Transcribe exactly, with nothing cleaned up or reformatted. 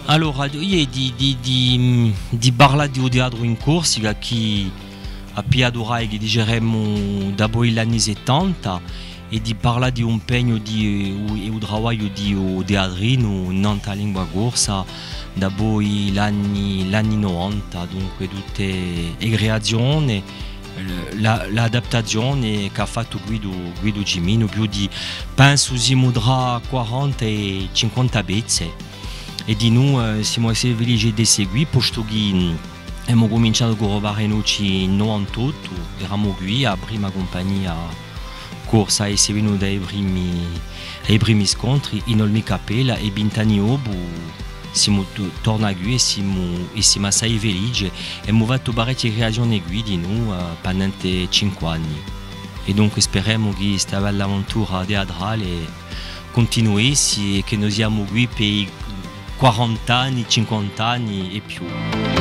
Allora, eiu di, di, di, di parlà di u teatru in Corsica chì hà pigliatu radichi, diceremu, dapoi l'anni settanta, è di parlà di u impegnu di, eh, u, è u travagliu di u teatrinu nant'à a lingua corsa dapoi l'anni, l'anni novanta, dunque tutte e creazione, eh, la, l'adattazione ch'hà fattu Guidu, Guidu Cimino, più di, pensu, simu trà quaranta è cinquanta pezze. È dinù, eh, simu assai felici d'esse quì, postu chì, mm, emu cuminciatu cù Roba Renucci in novantottu, eramu quì, a prima cumpagnia corsa à esse venuta à i primi, à i primi scontri in Olmi Cappella, è vint'anni dopu simu tu-, torna quì è simu, è simu assai felici. Emu fattu parechje creazione quì dinù, eh, pendente cinque anni. È dunque speremu chì sta bella avventura teatrale cuntinuessi è chì no siamu quì pè i quarant'anni, cinquant'anni è più.